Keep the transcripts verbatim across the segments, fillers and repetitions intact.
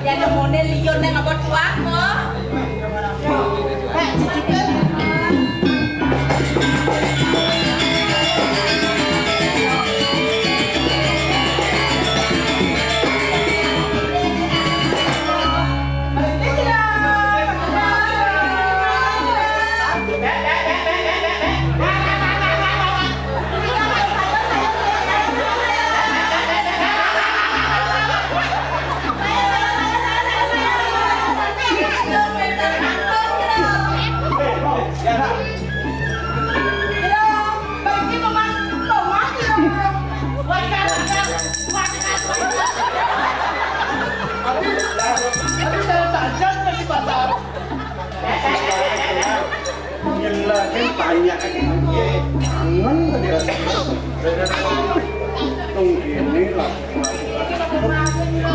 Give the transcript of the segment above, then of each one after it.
Ada model liur nang abot kuat kok. Eh, cicipin. Yang lagi banyak lagi. Iya, kangen tadi rasanya. Tunggu ini lah.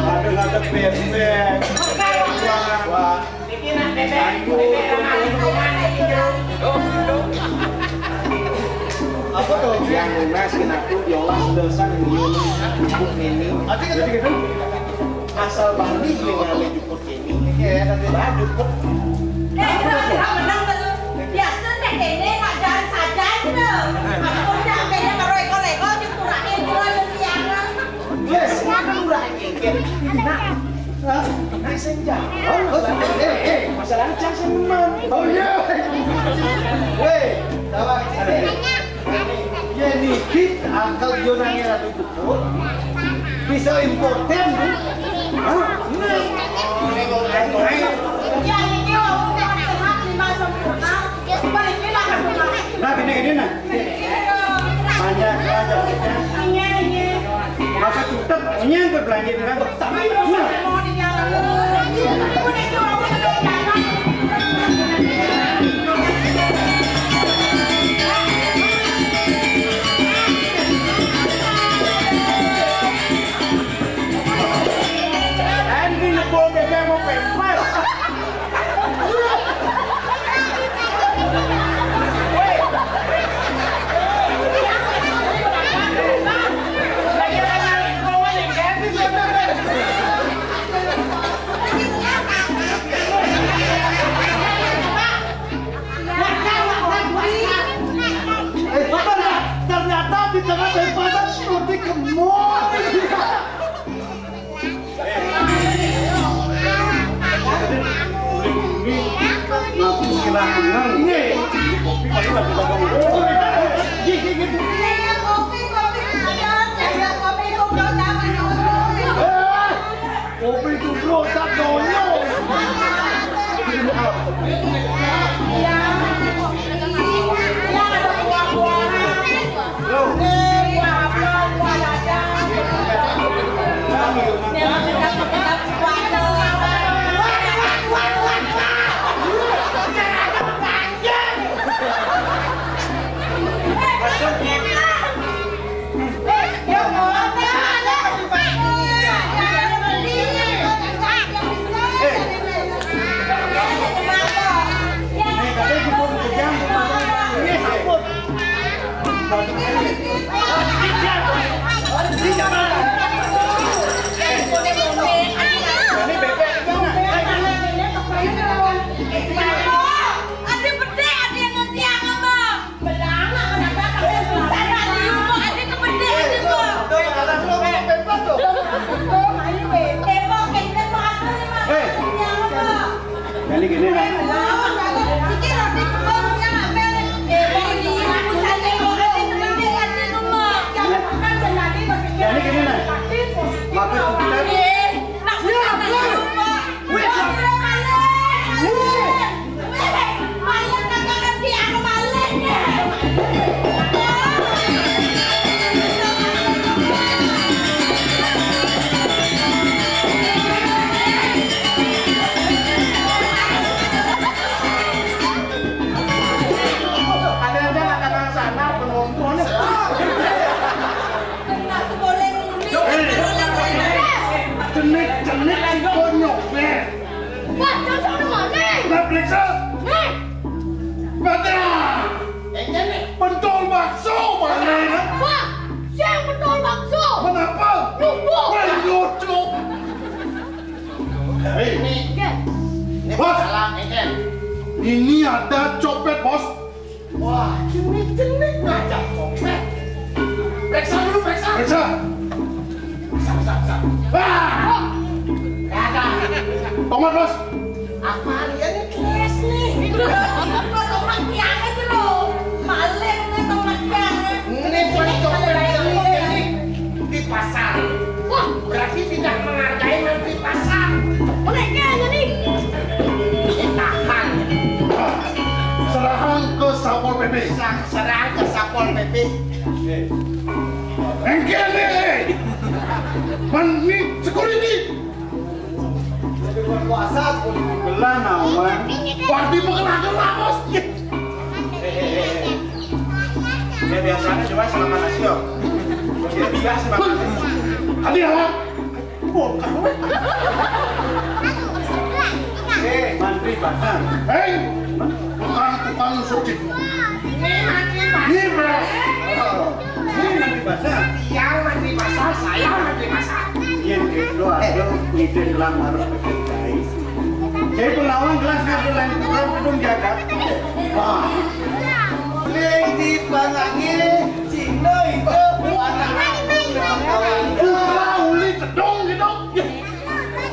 Ada, ada bebek. Wah. Apa tuh? Yang lunas kena tuh diolah dosa yang ini. Asal balik dengan Ini ya, nanti. Lah, jukut. Eh, kenapa bisa menang tuh? Biasa teh kene ngajarin saja gitu. Aku udah kayaknya karo ego-ego dikurangin dua siangan. Wes, kan udah kengken. Nah, hah? Nah, senja. Oh, eh, eh, masalahnya cang seniman. Oh iya. Weh, sabar. Ya niki akal yo nang Ratu Jukut. Bisa impoten, Bu. Hah? Nih. Ya niki wau sehat lima sempurna. Balik lagi lah. Nah, gini, gini, nah. Banyak aja. Iya, iya. Masa tutup, ini yang berbelanja dengan. Nah. Eh, ternyata di tengah daripada seperti kemul. Ngaku kira kenal. Kopi paling lagi dagang. Kopi itu bro, tak doyong. Jadi gini, nah. Jadi gini, nah. Maka kita Ada-ada kata sana penonton. Kena boleh ngundi. Cenik-cenik si konyol, eh. Wah, cocok udah mana? Lah, periksa. Nih. Baca. Pentol bakso mana? Wah, siapa pentol bakso? Kenapa? Lupa. Wah, lucu. Hei, ini, ini Bos. Masalah ini. Ini ada copet, Bos. Wah, jenik-jenik ngajak copet. Periksa dulu, periksa. Periksa. Periksa, periksa, periksa. Wah! Ada. Tomat, Bos. Apa dia nih, Kles nih? Itu tomat yang itu loh. Maling nih tomat yang. Ini bukan copet, ini di pasar. Wah, berarti tidak menghargai mantri pasar. Boleh kayaknya nih. Ditahan. Serahkan ke Satpol P P. Serahkan ke Satpol P P. Engke nih. Man, ini security. Tapi bulan puasa, security. Belah nawan. Berarti mengelak-ngelak, Bos. Ya, biasanya cuma sama nasi, yo. Ya, biasa banget. Tadi apa? Bongkar, weh. Eh, mantri pasar. Hei, tukang-tukang suci. Ini mantri pasar. Ini, Bro. Oh, ini mantri pasar. Yang mantri pasar, saya mantri pasar. Yang itu ada ngidin lamar. Jadi penawang gelas ngambil lain tukang gedung jagat. Wah. Ling di pangange, Cina itu anak aku dengan kawan. Putra uli gedung gitu.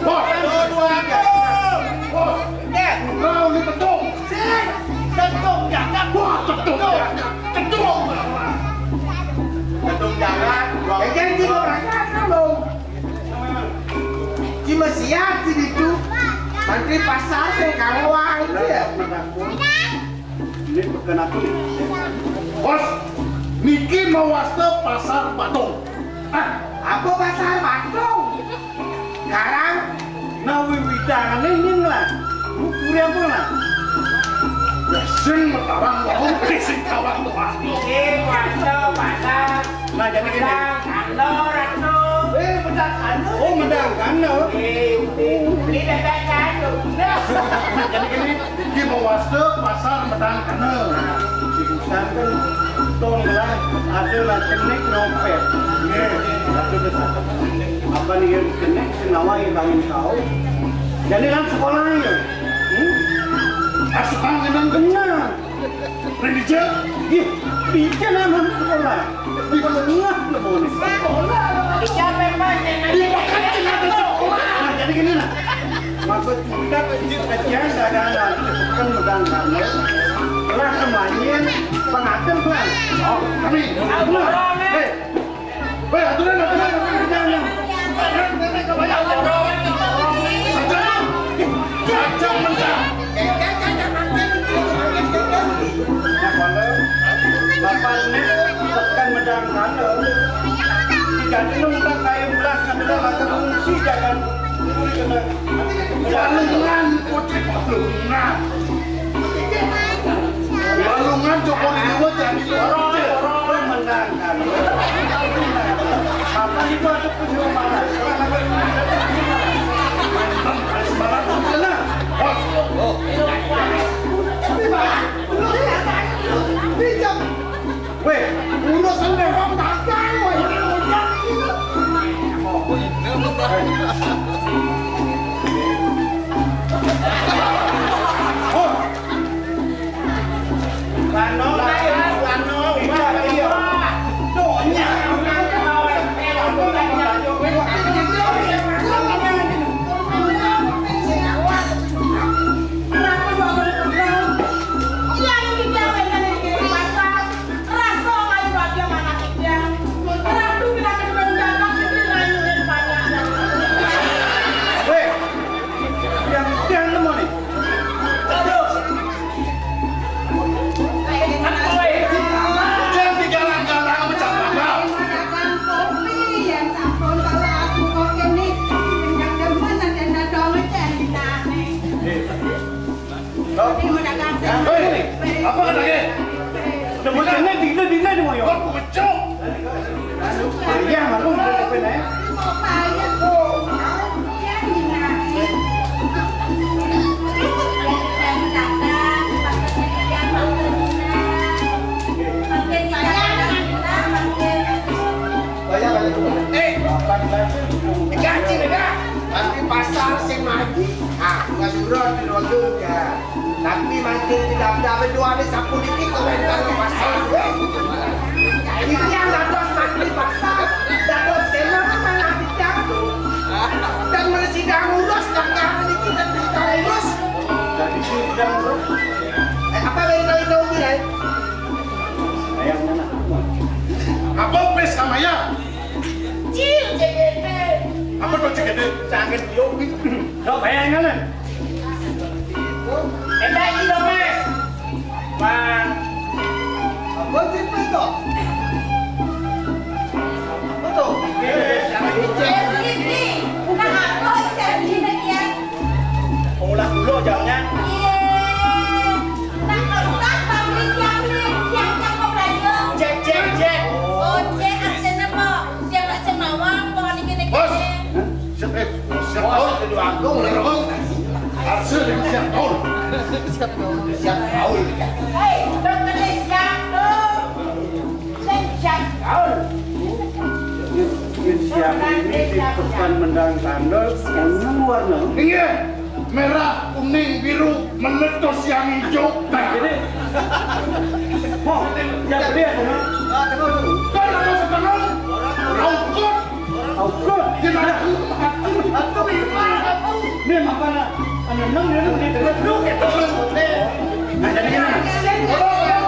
Wah. Satu, dua, gedung. Wah. Eh. Putra uli gedung. Sing. Gedung jagat. Wah, gedung jagat. Gedung. Gedung jagat. Jadi, kita berangkat, Bro. Cuma siap di situ. Mantri pasar teh kalau wah itu ya. Ini bukan aku nih. Bos, niki mawaste pasar Badung. Ah, apa pasar Badung? Sekarang nah wiwitane ini lah. Kuwi apa lah? Ya sing metarang wong sing kawan tuh. Ini pasar, pasar. Nah, jadi gini. Medang Kano, Ratu. Eh, Medang Kano. Oh, Medang Kano. Eh, beli bebek Kano. Nah, jadi gini, di Mawaste pasar Medang Kano. Di pusat kan tong lah ada lah cenik nyopet. Iya, satu besar. Apa nih yang cenik senawa yang bangun kau? Jadi kan sekolahnya. Hmm? Asuhan memang benar. Ring dija? Ih, dija nang sekolah. Di tengah lho, Bos. Sekolah. Dija memang. Di pekan cuma ada sekolah. Nah, jadi gini lah. Maksud kita kecil kecian ada anak kan Medang Kano. Lah kemarin pengatur kan. Oh, kami. Nah, eh, Weh, aturan, aturan, aturan, jangan, jangan. Saja, saja mentah. Bapak ini tekan Medang Kano. Tidak ada nunggu kayu belas, ada lagi fungsi jalan. Balungan, putih balungan. Balungan Joko Dewa jadi orang menang. Apa itu ada penyumaran? Sembarang sana. Weh, urusan memang dagang, weh. Oh. Lano, lano, lano, iya, iya. Donya. Weh, yang, yang nemu nih. Jangan digalang-galang, pecah paham. Hei, apa katanya? Udah mau jenek, dina, dina, dina, mau ya? Aku kecok. Iya, malu, udah capek, Nek. Eh, ganti beda. Nanti pasar sing maju. Roh di roh juga. Tapi mancing tidak ada berdoa di sapu dikit ke wétan ke pasar. Ini yang dados mati pasar, dados kena malah dicabut. Dan mulai sidang urus, dagang ini kita cerita urus. Jadi sidang urus. Eh, apa beda itu, Umi, ya? Yang mana? Apa pes sama ya? Cil, C G D. Apa tuh C G D? Sakit, yuk. Sok, bayangin. Éta iki lho, Mas. Bang. Apa tipe to? Apa to? Ini, ini. Nah, apa iki janjine, Kiai? Olah dulu jawabnya. Iya. Nah, kertas pabrik yang yang yang mau belanja. Cek, cek, cek. Oh, cek, artinya apa? Siapa sing mawa apa niki niki? Bos. Siap, eh, siap tahun. Bos, Agung, Agung. Harusnya siap tahun. Siap tahun. Siap tahun. Hei, dokter siap tahun. Sing siap tahun. Yén siap ini di tukang mendang kandel, kuning warna. Iya, merah, kuning, biru, menetos yang hijau. Nah, ini. Mau, yang gede ya, Bang? Kan ada setengah. Laukut. Laukut. Kita ada. Ini apa, nak? Ada enam, dia enam, dia enam. Nah, jadi gini. Ada enam, dia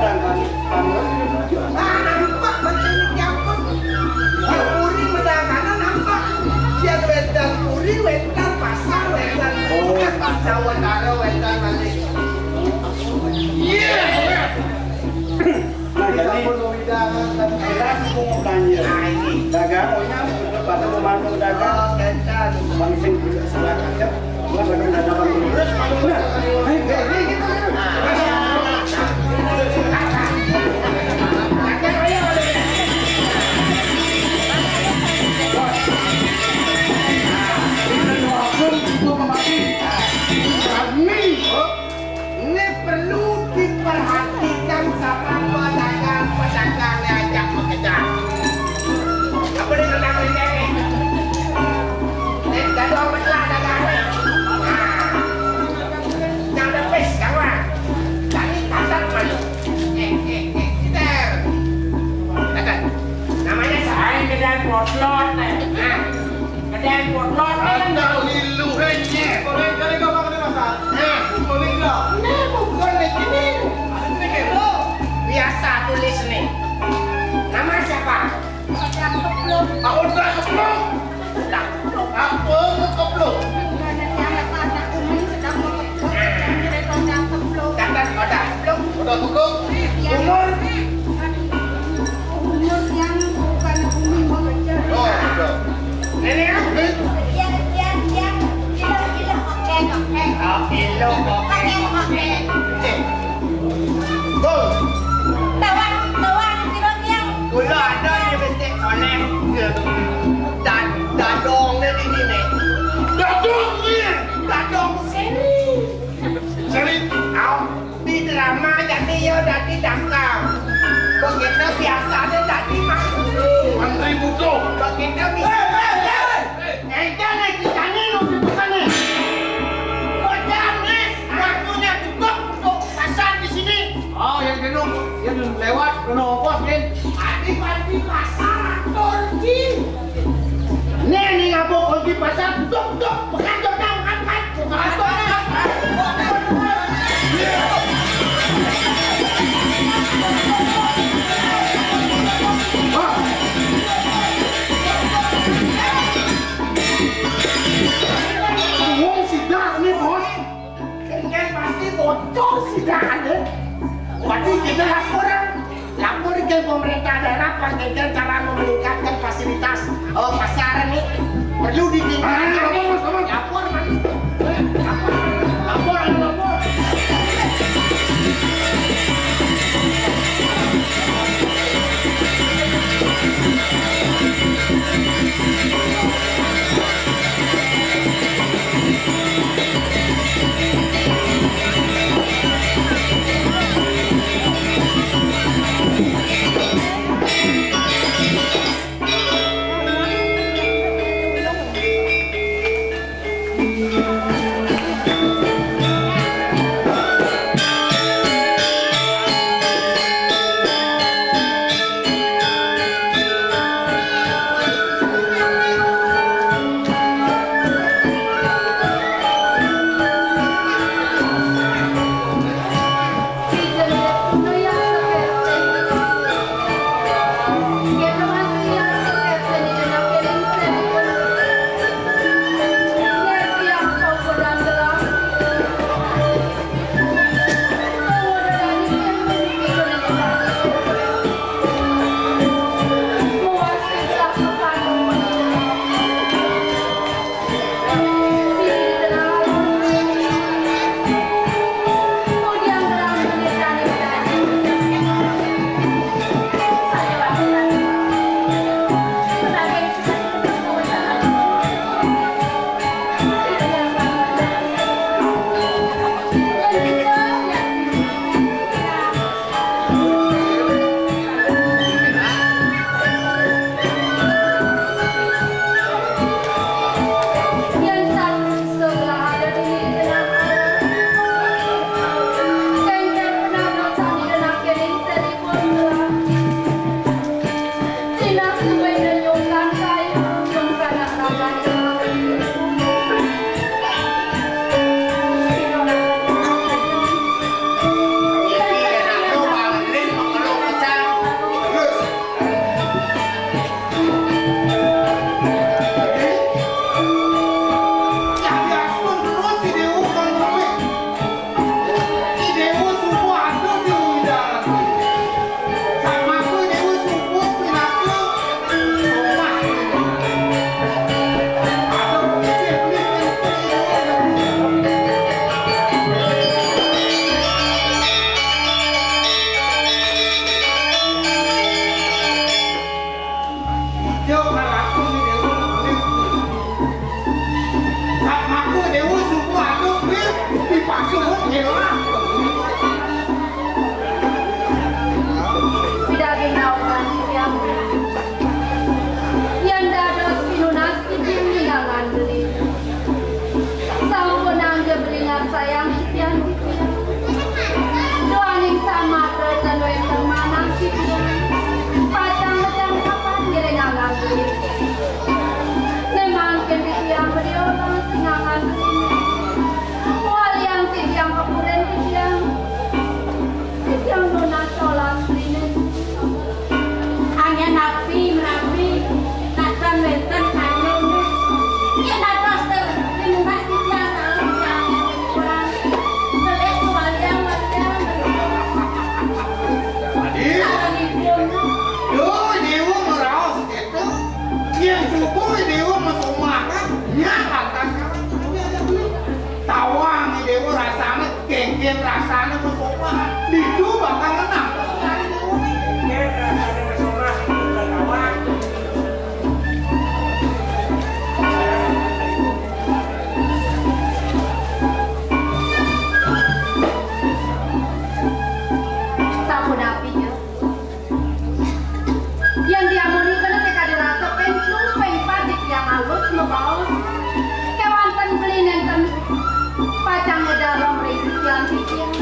enam. Ah, nampak betul ni, ya ampun. Dia puri mendanganan nampak. Dia wétan puri, wétan pasar, wétan. Oh. Pasar Wetara, wétan balik. Iya. Nah, jadi, kita mau belanja. Dagang, pokoknya pada pemangku dagang. Oh, kacang. Bang sing sebelah kaca. Gua pada dagang. Nah, ayo, ayo, ayo, ayo. Ini, ini perlu diperhatikan sama pedagang-pedagang yang ajak bekerja. Apa dia tentang ini? Ini dah dua belah dagang. Nah, yang ada pes, kawan. Tadi kasar mana? Eh, eh, eh, kita. Kata, namanya siapa? Saya kedai potlot, eh. Nah, kedai potlot, eh. Ada lilu, eh, nyeh. Boleh, boleh, kau makan di pasar? Nah. Boleh, kau? Nah, bukan lagi ni. Ada ni, kan? Biasa tulis ni. Nama siapa? Odah Keplung. Ah, Odah Keplung. Odah Keplung. Apa Keplung? Bukan yang anak-anak Umi sedang mau Keplung. Jadi mereka Odah Keplung. Kata Odah Keplung. Odah Keplung. Iya. Umur? Umur yang bukan Umi mau kejar. Oh, sudah. Nenek apa? Iya, iya, iya. Ilu, ilu, oke, oke. Oh, ilu, oke. Oke, oke. Eh. Gong. Tawang, tawang, sira, Kiai. Kula ada di Mesjid Soleh. Dan dadong di sini, nih. Dadong, iya. Dadong seri. Seri. Au, di drama jadi ya dadi dangkal. Begitu biasanya dadi mantri. Mantri butuh. Begitu bisa. Eh, eh, eh. Ente nih, kita nih, lu di sana. Udah nih, waktunya cukup untuk pasar di sini. Oh, yang kena, yang lewat, kena ongkos, Din. Tadi pagi pasar atur, Jin. Nih, nih, ngabuk kunci pasar, tuk, tuk, pekan, tuk, tuk, pekan, pekan, pekan, tuk, tuk. Wong sidak nih, Bos. Kan pasti bocor sidak, ya. Berarti kita laporan. Lapor ke pemerintah daerah, Pak, tentang cara meningkatkan fasilitas, eh, pasar nih. Perlu ditingkatkan. Ah, lapor, lapor. Lapor, Mas. Lapor, lapor, lapor. Rasané mesomah, ditu bakal ngenah. Sapunapi, Yu? Yén diamunika kadi rasa ping telu ping pat titiang alus mabaos, kéwanten beli nénten pacang ngedaram ring sikian titiang.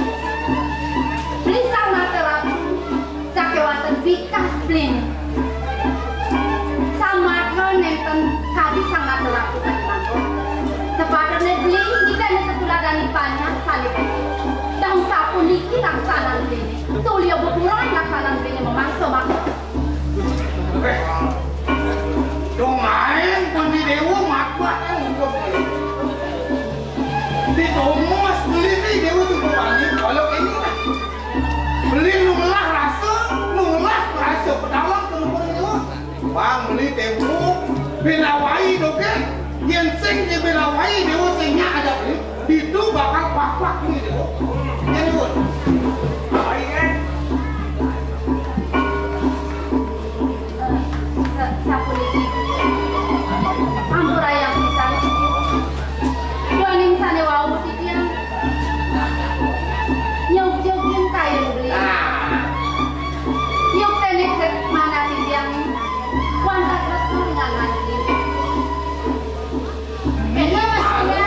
Beli Sang Nata Ratu, sakéwanten bikas beli. Sang Madra nénten kadi Sang Nata Ratu. Sepatutné beli, kita ini ketuladani panjang sané. Dong sapuniki laksanan beli. Tulia beburan laksanan beliné mamangsa mangsa. Eh, dong main pun di Déwa matbah kan untuk beli. Di Thomas beli nih Déwa tuh bebani, kalau ini nah. Beli nu ngelah rasa, nu ngelah rasa pedalam ke rumah Déwa. Bang beli tempo, bela wai dogén. Yén sing dibela wai, Déwa sing nyak ada beli. Ditu bakal papak ni Déwa. Nyén Déwa. Wai kan? Sa-, sapuniki. Ampurayang pisan. Duaning sané wau titiang. Nyugjugin kayun beli. Yukténé cek mana titiang. Wantah tresna ringanan beli. Beda, Mas, ya.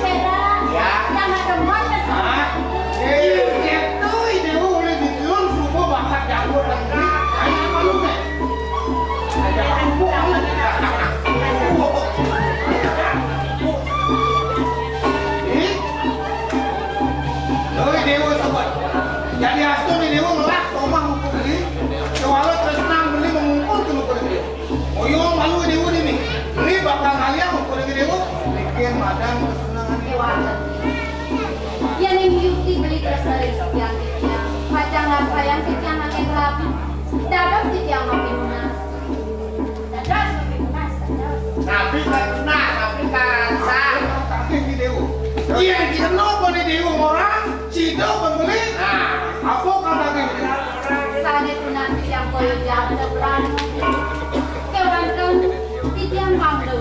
Beda. Ya. Sama teman, Mas. Hah? Eh, itu ide ulih diturun subuh bakat janggut lagi. Ayo, apa lu, Nek? Ada empuk, kamu. Ih. Oi, Déwa sobat. Jadi astu nih Déwa ngelah omah ngumpul beli. Kewala tresna beli mengumpul ke ngumpul beli. Oyong malu Déwa nih. Beli bakal ngaliang ngumpul beli Déwa. Bikin madan kesenangan Déwa. Yén ing yukti beli tresna ring sikian titiang. Pacang ngasayang titiang nanging rabi. Dados titiang mapinunas. Dados mapinunas, dados. Napi karena, napi karasa. Tapi di Déwa. Yén dikena apa nih Déwa orang, sida pembeli. Nah, apa kata Déwa? Sané tunas titiang kaya janda beranu. Kéwanten titiang mangda.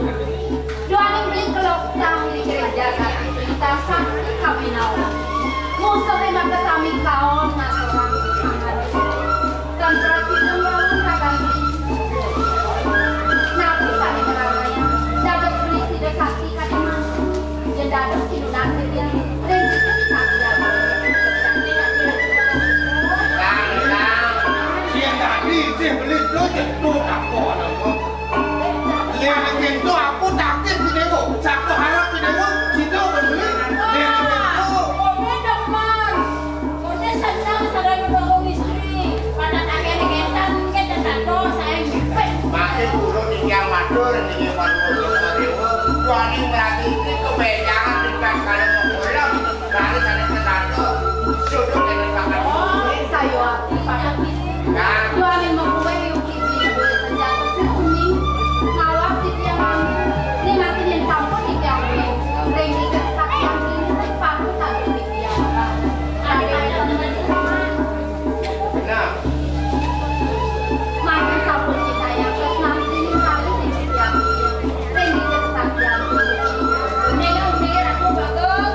Duaning beli kelok tang di gereja kaki pelita sakti kapinawa. Musuhé maka sami kaon ngaturang tangan. Tan prasida nglawan ragan beli. Napi sané ngeranayang dados beli sida sakti kadi mangkin? Yén dados kinunasé tiang, ring titiang sakti. Kang, kang. Yén dadi isih beli to, jatuh takut. Lihat pintu aku takut di Déwa. Siapa harap di Déwa? Kita udah beli. Lihat pintu. Koné demen. Koné seneng sareng bangun istri. Pada akhirnya kita mungkin terjatuh, saya ngipin. Makin dulu nih yang matur, nih yang matur, nih yang matur. Wani meragi itu kebenjangan di pas kalau mau pulang. Dari sana ke satu, sudut dari pakan. Oh, saya waktu pada misi. Duaning mengkuwe yuki beli beli senjata sing kuning. Ngawak di tiang angin. Ini nanti yang sampun di tiang kuning. Ring di kertas yang ini, paku tak di tiang. Ada yang teman. Nah. Mangkin sampun kita yang terus nanti kali di tiang. Ring di kertas yang ini. Nengok, nengok, aku bagus.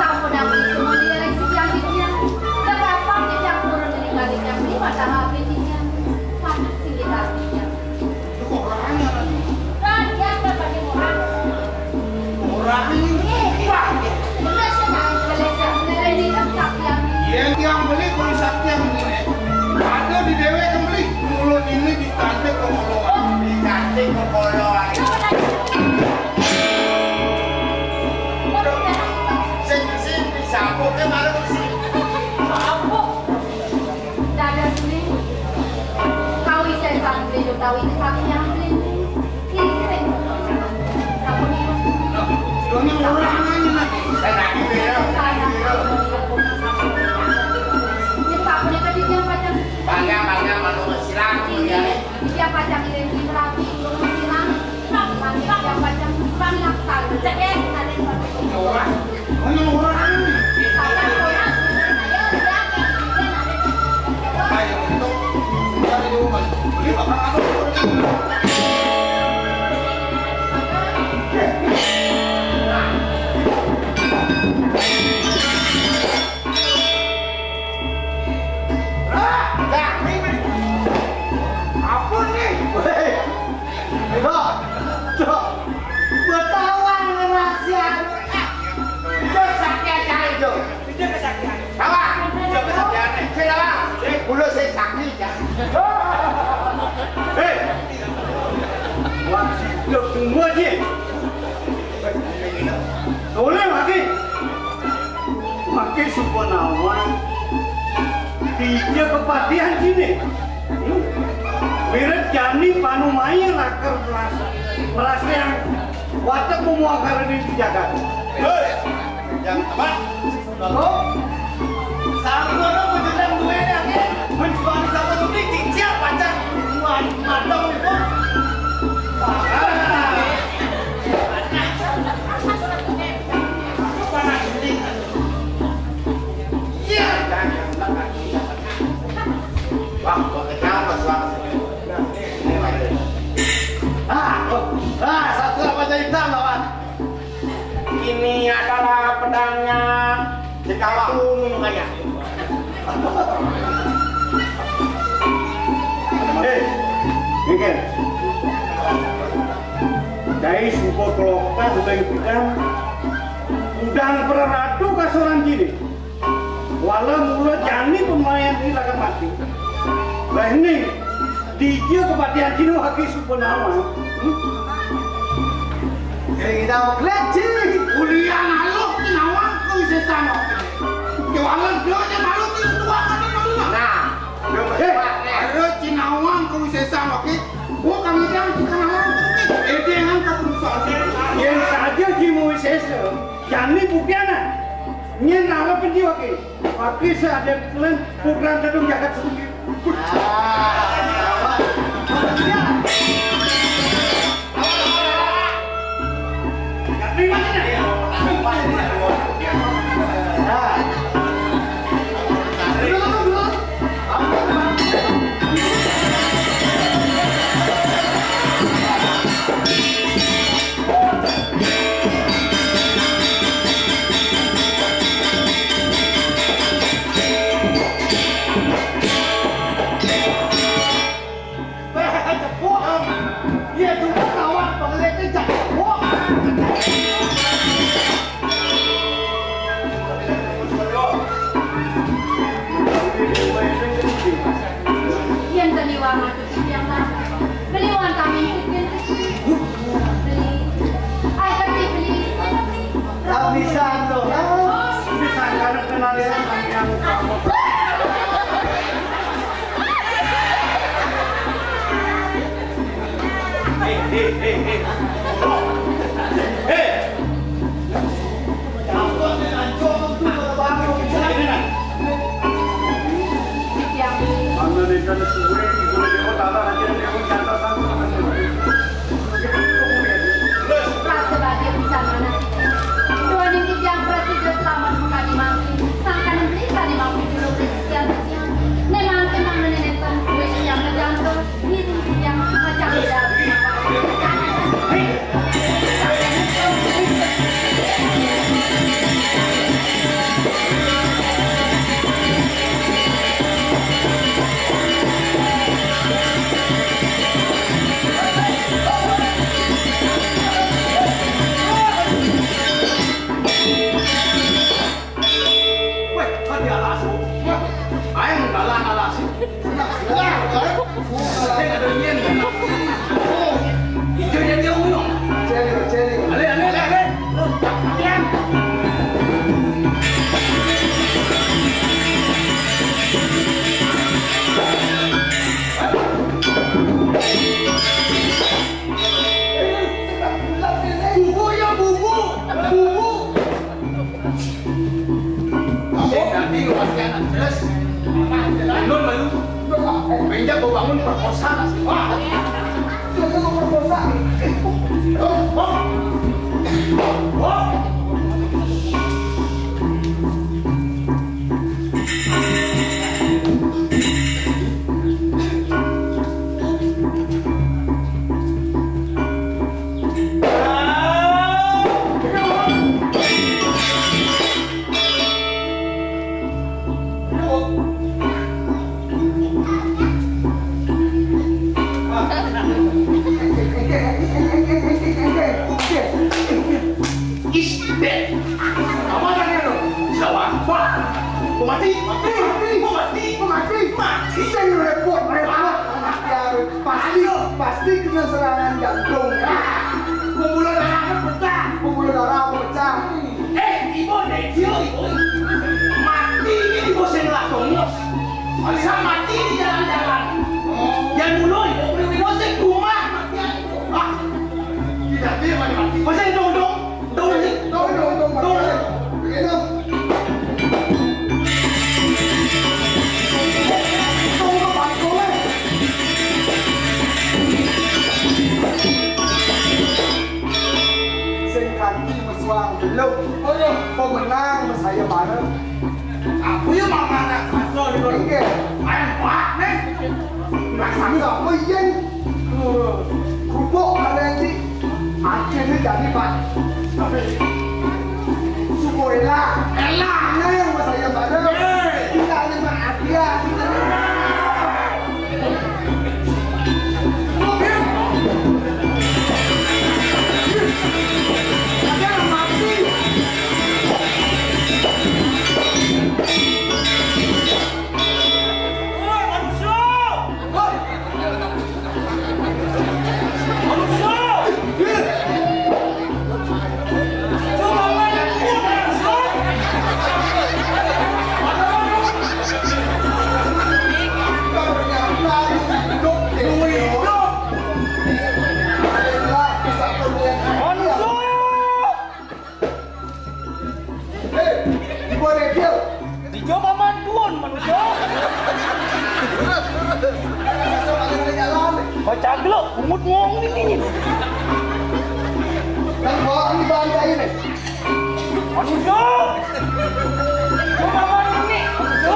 Sampun aku semua direksi yang dikian. Berapa kita kurun dari balik yang lima tahap ini yang panas sih kita. Kan dia dapat orang. Orang ini. Yén tiang beli kuwi saktian ngene. Ada di dheweke beli. Mulut ini dicantik kok koloan. Dicantik kok koloan. Sing, sing disapuke malah sing. Dados ning kawisésan beli utawi kesaktian beli. Kiring. Sapunika. Doni ora nanya lagi. Saya tadi beda. Hei! Wah, sida semua je. Toleh mati. Mati suba nawang. Dija kapatihan sine. Wirid jani panumaya lakar meras-, merasayang watek pamuakara di jagat. Hei! Yang tepat. Loh, sampun apa jeneng duwene, nggih? Menjual sapa tuti cicil pacang madong niku. Wah. Aku panas ini. Iya. Wah, kok kecapet, Bang. Ah, oh, ah, satu apa jadi tambah, Bang? Ini adalah pedangnya Jekawa Gunung Kaya. Eh, mikir. Dai suba kelokan udah ikutan. Udah peraratu kasoran kini. Wala mula jani pemayan ni laga mati. Lah ni, dija kepatihan kini waki suba nawang. Hmm? Sing idam kleci. Ulian aluk nawang kuwi sesama. Ke wala dia malu tu tua kan malu. Nah, eh, ada cinawang kuwi sesama ke. Gua kami idam cinawang. Eh, dia ngangkat perusahaan. Yang saja jimu sesa. Jani bukiana. Nyen nara penji waki. Waki se ada kelen program gedung jagat sendiri. Yen tadi wang aku tiang lah. Beli wan kami mungkin. Beli. Ai, tapi beli. Tapi satu. Bisa karena kenal yang kamu. Hei, hei, hei, hei. Hei. Rasa bahagia pisan, anak. Duaning titiang prasida slamet makadi mangkin, sangkaning beli kadi mangkin juluk ring titiang. Né mangkin mangda nénten kuwi titiang kajantos, ngiring titiang kacang. Wéh, kan dialas. Wéh, aé nggalang alas. Sing ada yén. Oh, ijo jadi gunung. Ceri, ceri. Ale, ale, ale, ale. Bubu ya, bubu. Bubu. Sing dadi wasiat terus. Nun malu. Menjak gua bangun perkosa lah. Wah. Itu gua perkosa. Oh, oh. Oh. Is dead. Apa tadi lu? Siapa? Wah. Mau mati? Mati, mati, mau mati, mau mati, mati. Sing repot, repot. Pasti kena serangan jantung. Pembuluh darah pecah. Pembuluh darah pecah. Eh, ibu Dejo, ibu. Mati ini ibu sing lah tongos. Masa mati di jalan-jalan. Yang dulu ibu beli Windows sing rumah mati. Ah. Tidak dia mati. Masa dong dong. Dong dong dong dong. Dong. Sing kanti mesuang belum. Oh, iya. Pemenang mesaya bareng. Aku ya mama nak sasol di luar. Iya. Ayo, Pak, nih. Nak sasol, oh, iya. Kerupuk ada yang di. Akhirnya jadi, Pak. Suko elah. Elah. Nah, yang mesaya bareng. Iya. Kita ada Pak Adia. Hei, ibu ada dia. Dijawab aman tuan manusia. Baca gelok, bungut ngong ini. Kan bawa ini bahan kayu nih. Manusia. Dijawab aman ini. Manusia.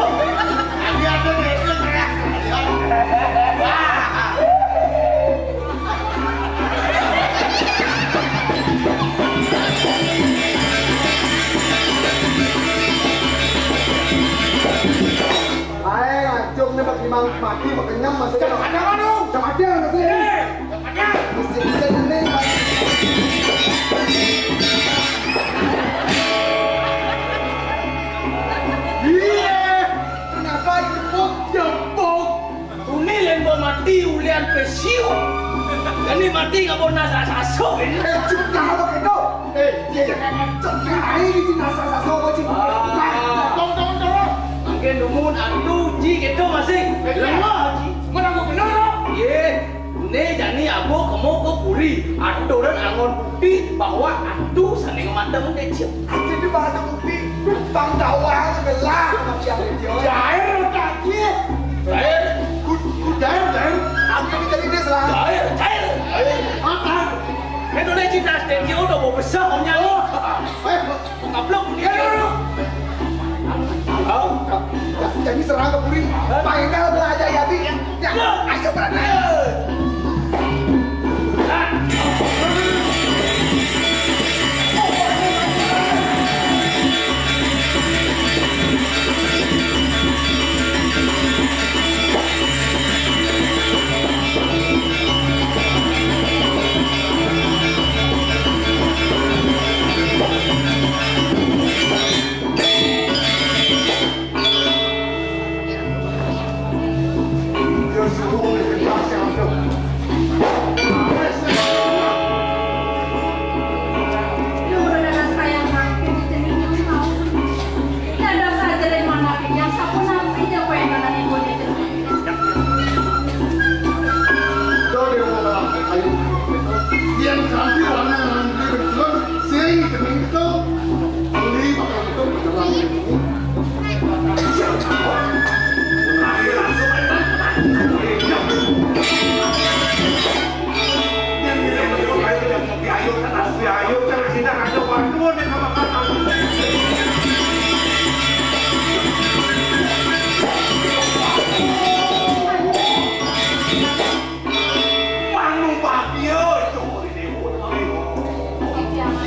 Ae, ngacung nih, bagi mang mati, bagi nyam masih. Jangan ada, aduh. Jangan ada, masih. Eh, jangan ada. Masih bisa nyening, Pak. Iya, kenapa jepuk? Jepuk. Tuni lembo mati ulian pesiu. Jadi mati nggak mau nasa sasok ini. Eh, cuma apa gitu? Eh, dia jangan cek air di nasa sasok aja. Ah. Tong, tong, tong. Mungkin dumun atu ji gitu masih. Eh, iya. Lemah ji. Mana gua kenal, Bro? Iya. Ini jani abu kamu ke puri. Aturan angon bukti bahwa atu sana ngemadam deh, Cil. Jadi bahasa bukti, Bang Dawang sebelah sama siapa dia? Jair, kaki. Jair. Ku, ku jair, jair. Aku ini jadi dia selang. Jair, jair. Jair. Makan. Itu dia cinta stadion udah mau besar punya lo. Oh. Eh, kaplok dia dulu. Tahu? Jadi serang ke puri. Pakai belajar ya, Bi. Ya, ayo, berangkat.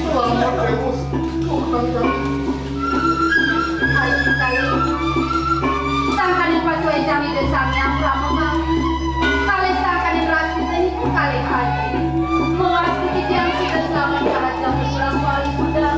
Selamat, Dewa. Ayu, Kayu. Sangkaning pasuai jami desa miang rama mami. Kalih sangkaning rasi teni ku kalih ayu. Mewas titiang sida selamat karaja pulang wali budal.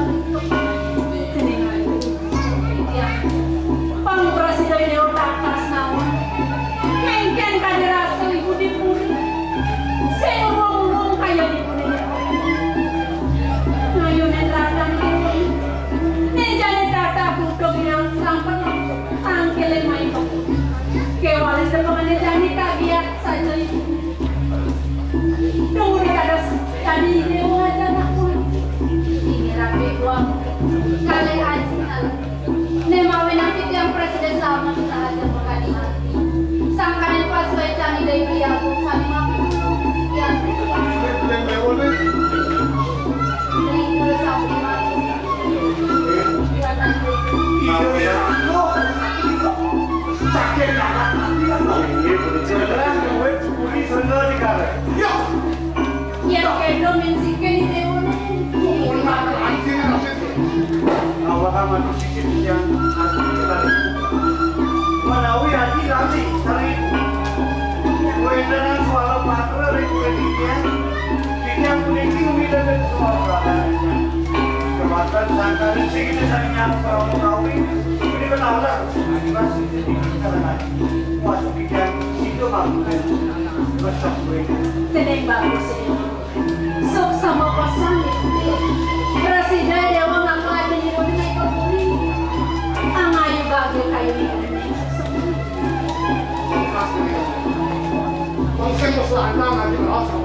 Menawi aji lali seribu. Kuwi tenan soal patra ring kuwi iki. Iki puniki ngemiten soal patra. Kematan sangkar sing disayang kamu kawin. Ini benar. Masuk pikiran situ, Bang. Besok kuwi. Tenang, bagus ini. Sok sama pasang. Prasida Dewa ngaku ati nyiruni mega puri. Angayu bahagia kayu ini. Mungkin keselamatan lagi merasa.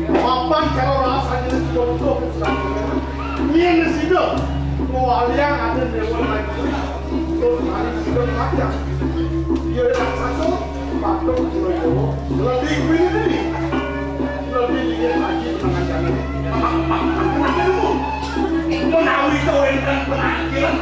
Papan kalau rasa jenis jodoh. Ini sida ngwaliang ada dewa lagi. Terus hari sida macam. Dia raksasa, patung Kurawa. Lebih kuwi. Lebih dingin lagi pengajaran. Menawi to wonten penampilan.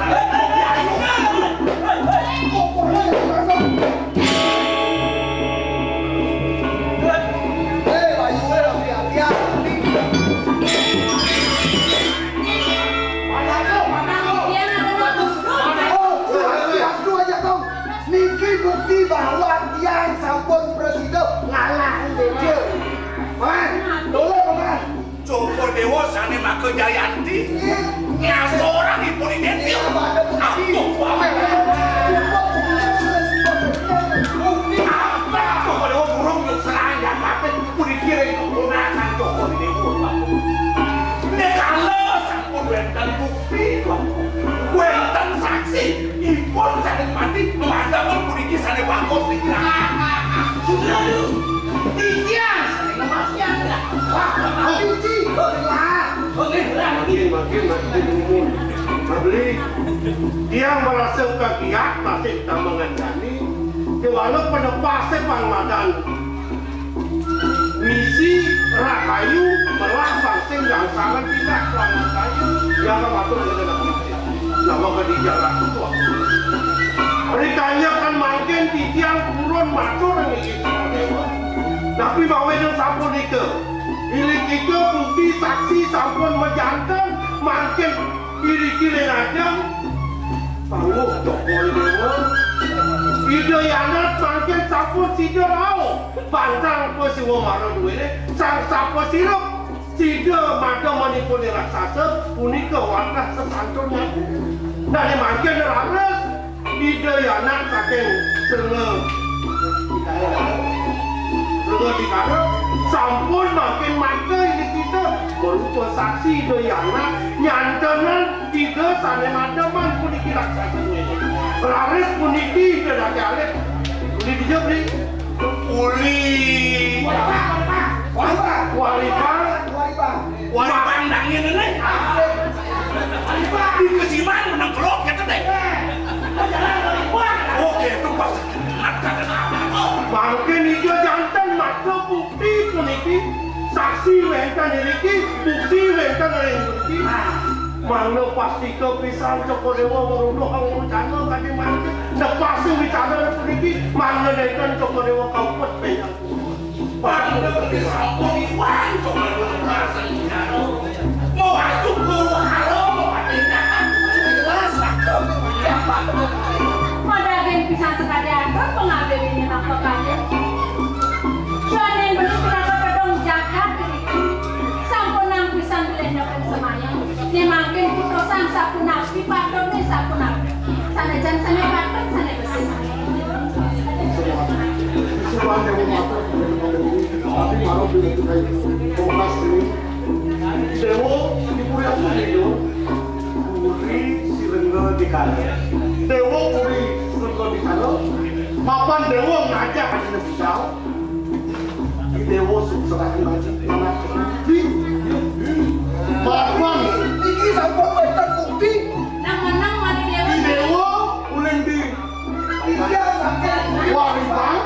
Niki bukti bahwa tiang sampun prasida ngalahin Dewa. Paman, tolong, Paman. Cokor Dewa sane maka Jayanti ngasorang ipun Dewa. Aduh, paman. Bukti apa? Cokor Dewa burung yuk serang dan mati. Pun dikirim keponakan Cokor Dewa. Nek kala sampun wenten bukti, wenten saksi, ipun sane mati, madamel puniki sane bagus niki. Sudah, iki sane kematian. Wah, mati, Ci. Wah, wah. Makin, makin, makin umur. Mabli, tiang merasa kagiat masih kita mengandani. Kewala penepase pang madan. Misi rahayu melah bangsa gangsaran kita kuangan kayu yang kematur dengan misi. Nama kedijang ratu tua. Rikanya kan mangkin titiang purun matur niki. Tapi bawa dengan sapunika. Ilikika bukti saksi sampun majanten mangkin iriki ring ajeng. Pangguh Cokor Dewa. Ida Yanat mangkin sampun sida rauh. Bantang Pasiwa Mara duwene sang sapa sirep. Sida madamanipun raksasa punika wantah sesantun nate. Nane mangkin raris Ida Yanat saking Srenga Dikara. Srenga Dikara sampun mangkin mangke inggih kita berupa saksi Ida Yanat nyantenan Ida sane mademan puniki raksasa duwene. Raris puniki Ida Dake Alit. Uli dija, Bli? Uli. Waripang, Waripang. Waripang. Waripang. Waripang. Waripang dangin ini. Waripang. Di kesiman menang kelok gitu deh. Oke, itu pas. Mangke nika janten maka bukti puniki, saksi wenten iriki, bukti wenten ring puniki. Mangda pastika pisan Cokor Dewa weruduh rencana kadi mangke. Nepasing wicara puniki, mangda nenten Cokor Dewa kaupet penyang. Mangda pisan Cokor Dewa. Mau masuk guru halo, mau patindakan. Jelas, aku. Madagen pisan sekadi atur pengabdi ini napa kaya. Suaning bener kenapa pedong jagat ini. Sampun nang pisan bilih nyoken semayang. Nih mangkin putusan sapunapi, patutne sapunapi. Sanajan sane patut, sane besin. Suwan dewa matur, tapi maru bilih kita. Komnas ini. Dewa, ibu ya, Puri Sirengga Dikara. Dewa Puri Sirengga Dikara. Mapan dewa ngajak aja bisa. Dewa sukses lagi. Di, di, di. Mapan. Iki sampun wonten bukti. Nang menang mari dewa. Di dewa, uleng di. Iya, sampun. Waripang.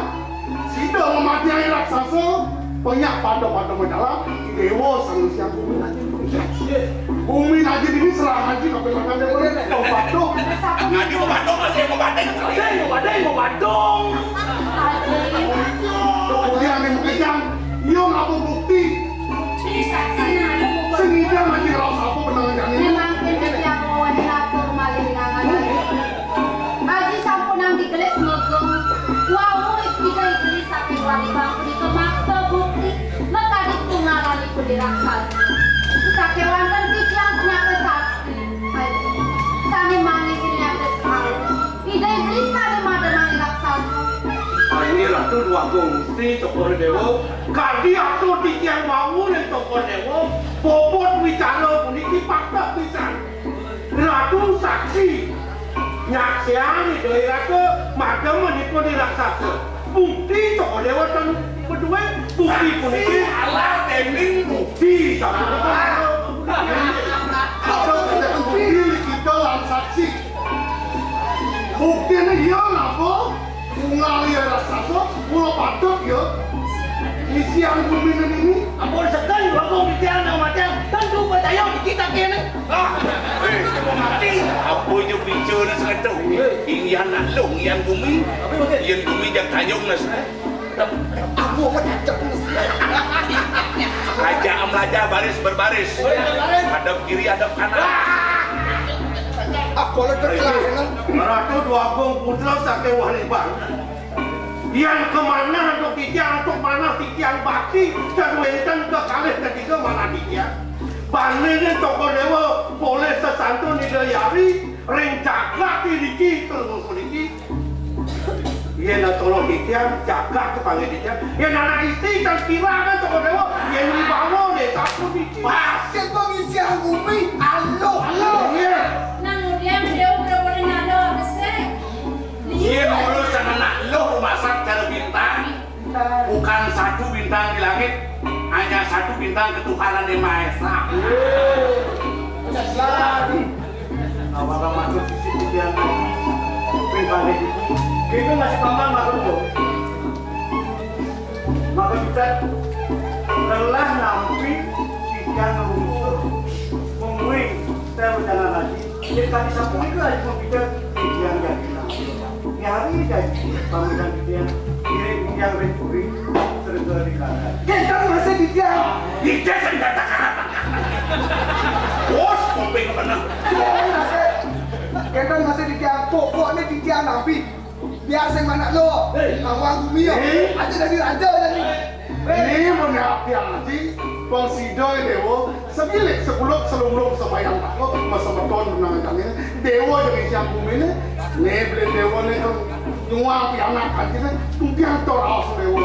Sida ngematiang raksasa, penyak pada-pada mendalam, dewa sang siang bumi najin. Bumi najin ini serah haji kabeh makan dewa. Dong batuk. Ngaji mau batuk masih mau batik. Deng, mau batik, mau batuk. Kemudian yang kejang, iya ngapa bukti? Bukti Raksasa. Sakéwanten titiang punika saksi. Sané manggihin nyaté sekali. Ida Iblis sané mademang raksasa. Inggih Ratu Déwagung Gusti Cokor Déwa, kadi atur titiang wau ring Cokor Déwa, bobot wicara puniki patut pisan. Ratu saksi nyaksiang Ida Irata mademenipun i raksasa. Bukti Cokor Déwa ten bedué, bukti puniki alah dening bukti. Bukti kita lan saksi. Buktiné iya napa? Unggal ya raksasa, mula patut ya. Isian bumi ini. Ampun seken, wong titiang nang matiang, tentu percaya di kita kene. Ah, eh, mati. Apa aja bicara seketuk? Ini anak lu, yang bumi. Yang bumi jak tayung nas. Aku apa tak Aja melajar baris berbaris. Hadap kiri, hadap kanan. Aku ada terkelah. Ratu Déwagung Putra saking Waliban. Yang kemanah untuk titiang, untuk manah titiang bakti, dan wénten kekalih ketiga manah titiang. Bandingin Cokor Déwa, polih sesantun Ida Yari, ring jagat niki, telung puniki. Yén tolong titiang, jagat kepanggih titiang. Yén anak istri, tan kirang Cokor Déwa, yén wibawa, né, sampun niki. Pasien pengisian bumi, aluh, aluh. Iya. Nang udian Déwa berapa nado besek? Yén ngurus anak lu, masak cara bintang. Bukan satu bintang di langit, hanya satu bintang ketuhanan yang Maha Esa. Benar sekali. Awal masuk sisi pikiran ping balik itu, itu masih paman masuk tuh. Maka kita telah nampi pikiran untuk memui saya rencana lagi. Jadi tadi satu itu lagi mau kita pikiran jadi. Nyari dadi pamitan titiang, ngiring titiang ring puri, srega dikarat. Kénten masih titiang. Titiang sing datang apa? Bos, kuping meneng. Kénten masih, kénten masih titiang. Pokokné titiang nampi. Biar sing manak lo. Hei. Kamu aku mio. Hei. Aja dadi raja dadi. Ini mengapi aji, Bang Sida Déwa, sebilik sekuluk selunglung sebayang takut, masemeton menang kami. Déwa jadi siang bumi ini, nih beli Déwa nih kan nyuang pianak aja nih, tumpiang tor awas Déwa.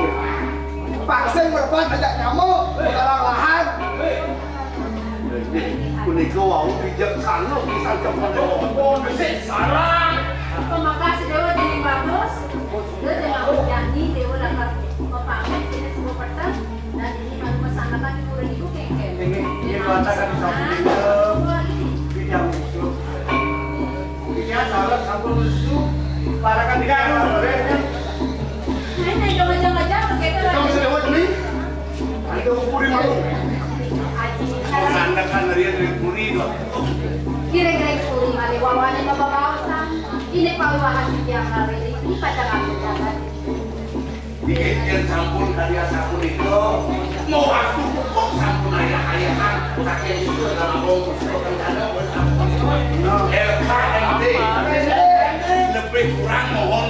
Vaksin berbuat ajak nyamuk, dalam lahan. Punika wau bijaksana pisan kepada. Sarang. Terima kasih Déwa jadi bagus. Déwa jadi aku janji Déwa dapat pamit ini semua peteng. Dan ini baru pesan apa di kuda itu kengkeng. Ini, ini baca kan satu pinjam. Pinjam itu. Pinjam salah sampun lesu. Parakan tiga dulu. Nah, ini jangan-jangan begitu. Kamu sudah buat nih? Ada puri malu. Sandakan rian ring puri dong. Kira-kira puri malih wawané babaosan. Ini pawiwahan tiang hari ini pacang aku jalan. Dikit sampun karya sampun itu. Mau waktu pupuk sampun ayah-ayahan. Kakek itu dalam bau pupuk rencana buat sampun itu. L K M D. Lebih kurang mohon